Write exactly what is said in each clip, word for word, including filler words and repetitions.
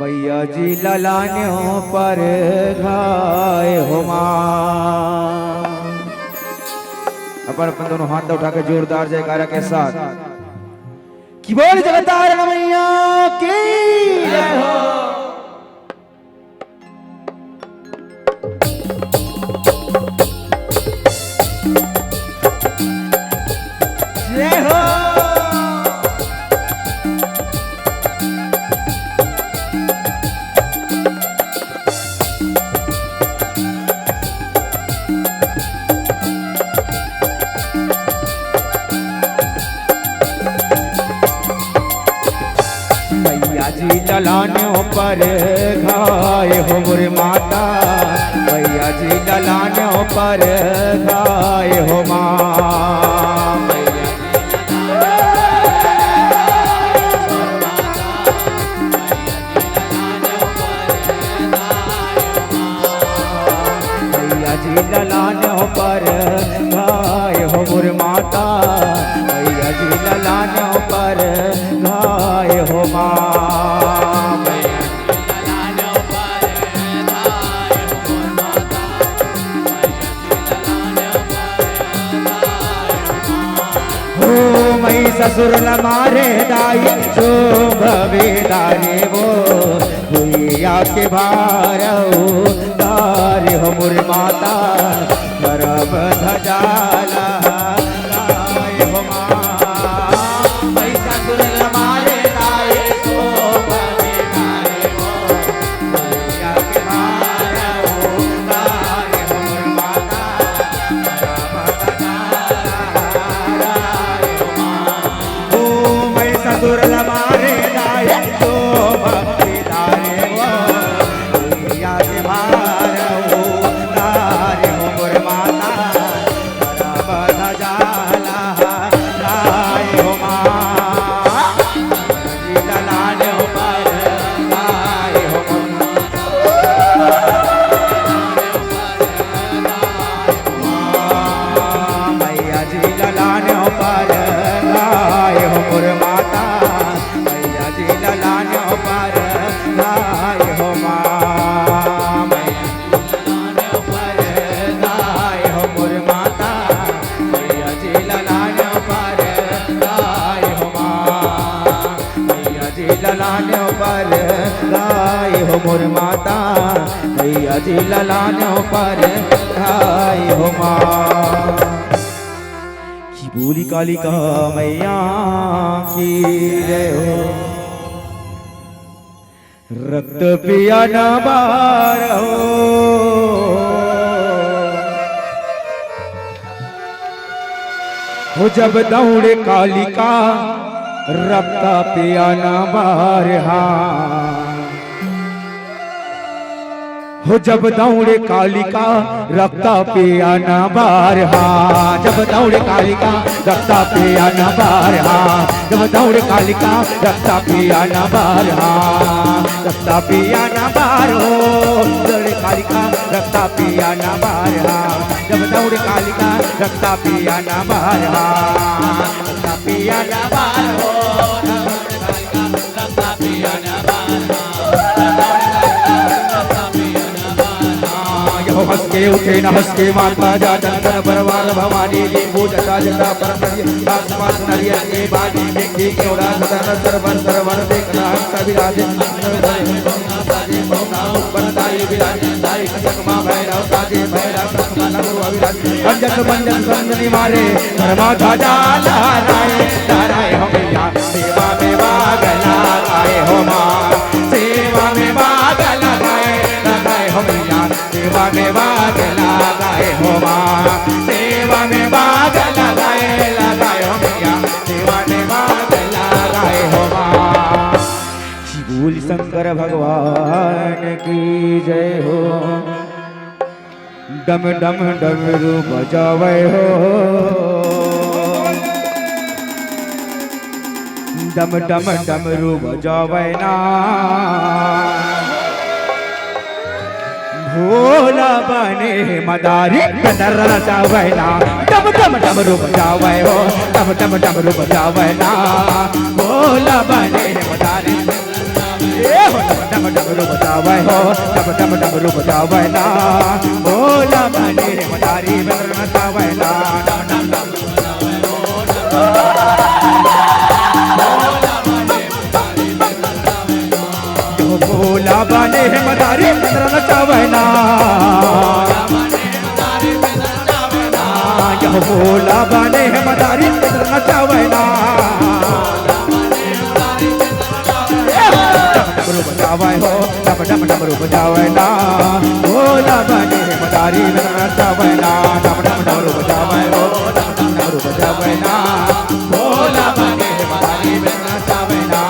मैया जी ललान्यों पर घाय हो माँ। अपन अपन दोनों हाथ उठा के जोरदार जयकारा के साथ कि बोल जगतारण मैया की जय हो। जय हो। मैया जी ललान्यों पर घाय हो मोर माता, मैया जी ललान्यों पर घाय हो माँ। मैया जी ललान्यों पर घाय हो मोर माता, मैया जी ललान्यों पर घाय हो माँ। हो मई ससुर ल मारे दाई, शोभ बेदारी वो भुइया के भार उतारे हो मोर माता, करब धजा लहराए हो माँ। मई ससुर ल मारे दाई, शोभ बेदारी वो भुइया के भार उतारे हो मोर माता। ओ मैं ससुर ल मारे दाई, तो भक्ति दारे वो, दुनिया के भार उतारे हो मोर माता, करब धजा लहराए हो माँ। जी ललान्यों पर घाय हो माँ। मैया जी ललान्यों पर घाय हो मोर माता, मैया जी ललान्यों पर घाय हो माँ। मैया जी ललान्यों पर घाय हो मोर माता, मैया जी ललान्यों पर घाय हो माँ। मैया जी ललान्यों पर घाय हो मोर माता, मैया जी ललान्यों पर घाय हो माँ। कि बोली कालिका मैया की जय हो। रक्त पिया ना बार हो, हो जब दौड़े कालिका, रक्त पिया ना बार हा। हो जब दौड़े कालिका, रक्त पिया ना बार हा। जब दौड़े कालिका, रक्त पिया ना बार हा। जब दौड़े कालिका, रक्त पिया ना बार हा। रक्त पिया ना बार हो, दौड़े कालिका, रक्त पिया ना बार हा। जब दौड़े कालिका, रक्त पिया ना बार हा। रक्त पिया ना बार हो, दौड़े कालिका, रक्त पिया ना बार हा। यो हंस के उठे न हंस के माता, जा चंदन परवार भवानी नींबू जटा जटा पर नरियल, आसपास नरियल के बानी में की केवड़ा सदन सरवन सरवन देखना हंस विराजे। बरताई विराजे, साई कसक माँ भैरव साजे, भैरव कसक माँ नगुरु विराजे। अंजन मंजन संग निवारे, धर्मा ध्वजा लहराए, लहराए हो मैया। सेवा में भाग लगाए हो माँ, सेवा में भाग लगाए, लगाए हो मैया। सेवा में भाग लगाए हो माँ, सेवा में भाग लगाए, लगाए हो मैया। सेवा में भाग लगाए हो माँ। बोल शंकर भगवान की जय हो। डम डम डमरू बजावे हो, डम डम डमरू बजावे ना। भोला बने मदारी कनर नचावे ना। डम डम डमरू बजावे हो, डम डम डमरू बजावे ना। भोला बने मदारी ए हो, डम डम डमरू बजावे हो, डम डम डमरू बजावे ना, भोला बने रे मदारी बेंदरा नचावे ना, डम डम डम। यो भोला बने हे मदारी बेंदरा नचावे ना, यो भोला बने हे मदारी बेंदरा नचावे ना। डमरू बजावे हो, डम डम डमरू बजावे ना, भोला बने मदारी में नचावे ना, डम डम डमरू बजावे हो, डम डम डमरू बजावे ना, भोला बने मदारी में नचावे ना,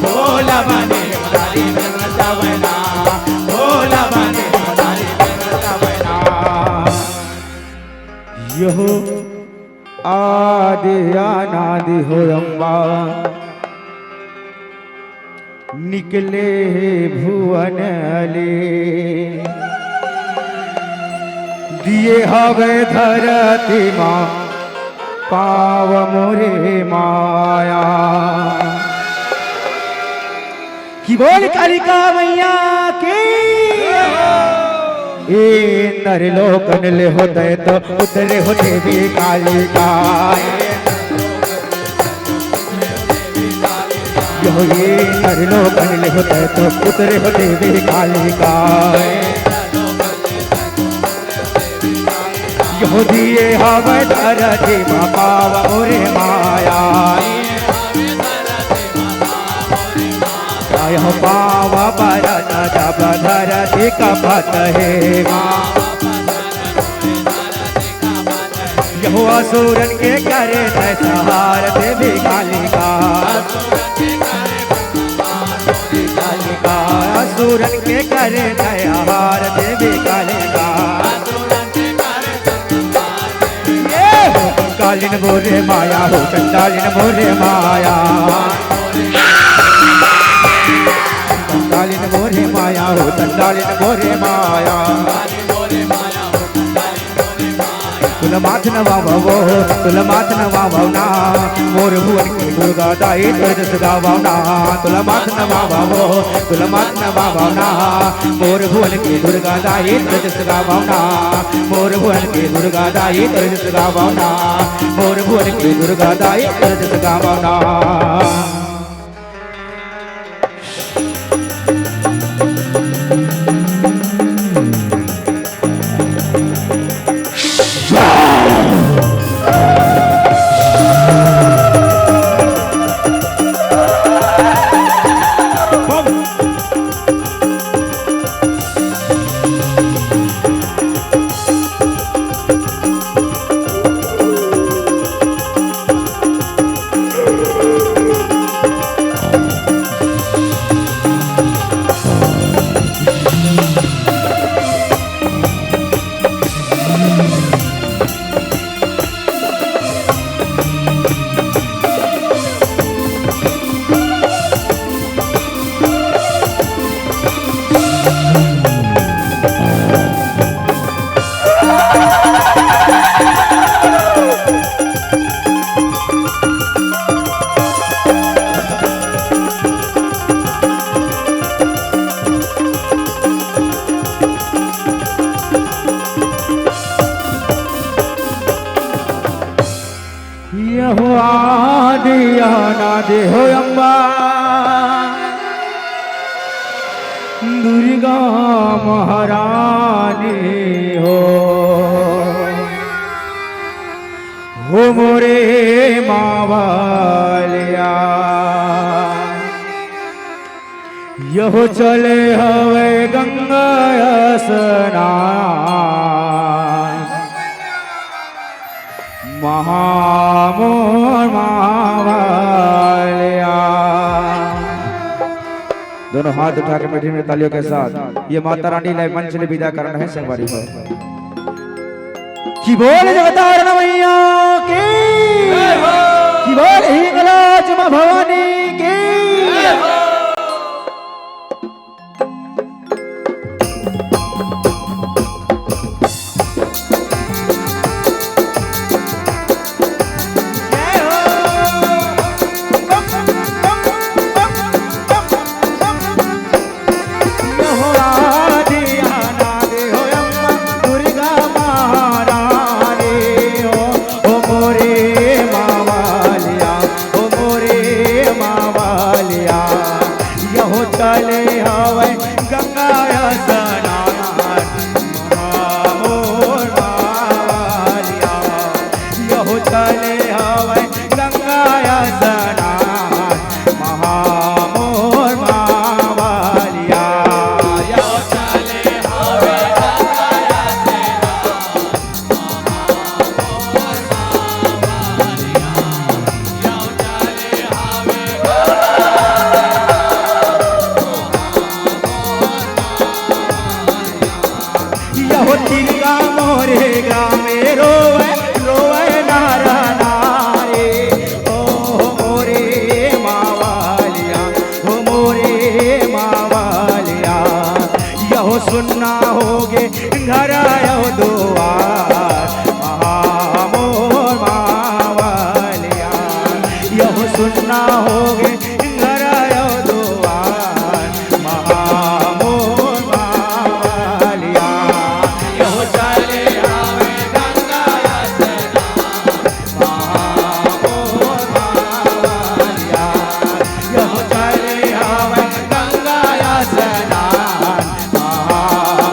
भोला बने मदारी में नचावे ना, भोला बने मदारी में नचावे ना। यहो आदि अनादि हो अम्बा, निकले हे भुवन ले। दिए हवे धरती मा पाँव मोरे माया। कि बोल कालिका मैया की। ए नर लोकन ले होते तो उतरे हो देवी कालिका। यो ए नर लोकन ले होते तो उतरे हो देवी कालिका। यो दिए हवे धरती मा पाँव मोरे माया। यो पाँव परत जब धरती कपत हे माँ। यो असुरन के करे तै संहार देवी कालिका। कालिका असुरन के करे तै संहार देवी कालिका। ये हो कंकालिन मोरे माया हो चंडालिन मोरे माया। कंकालिन मोरे माया हो चंडालिन मोरे माया। तुला माथ नवावो, तुला माथ नवावो ना, मोर भुवन की दुर्गा दाई तोर जस गावो ना। तुला माथ नवावो, तुला माथ नवावो ना, मोर भुवन की दुर्गा दाई तोर जस गावो ना। मोर भुवन की दुर्गा दाई तोर जस गावो ना। मोर भुवन की दुर्गा दाई तोर जस गावो ना। यहो आदि अनादि हो अम्बा, दुर्गा महारानी हो, हो मोरे मावलिया। यहो चले हवे गंगा स्नान, महामोर मावलिया। दोनों हाथ उठा के मीठी मीठी तालियों के साथ ये माता रानी ला मंच ले विदा करना है संगवारी हो। कि बोल जगतारण मैया की, कि बोल हिंगलाज माँ भवानी की। चले हवय गंगा स्नान, मोर मावलिया। यहो चले हवय गंगा स्नान, मोर मावलिया। यहो चले हवय यहो तिरगा मोरे ग्रामे रोवय, रोवय नारा नारे। ओ मोरे मावलिया, ओ मोरे मावलिया। यहो सुन्ना होगे घर अउ दुआर, मोर मावलिया। यहो सुन्ना होगे घर अउ दुआर, मोर मावलिया। यहो चले हवय गंगा स्नान, मोर मावलिया। यहो चले हवय गंगा स्नान,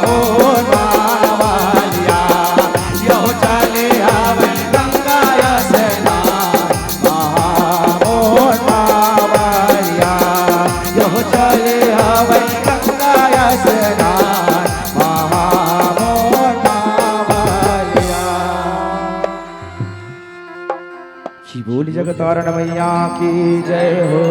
मोर मावलिया। यहो चले हवय गंगा स्नान, मोर मावलिया। यहो चले हवय गंगा स्नान, मोर मावलिया। जी बोल जगतारण मैया की जय हो।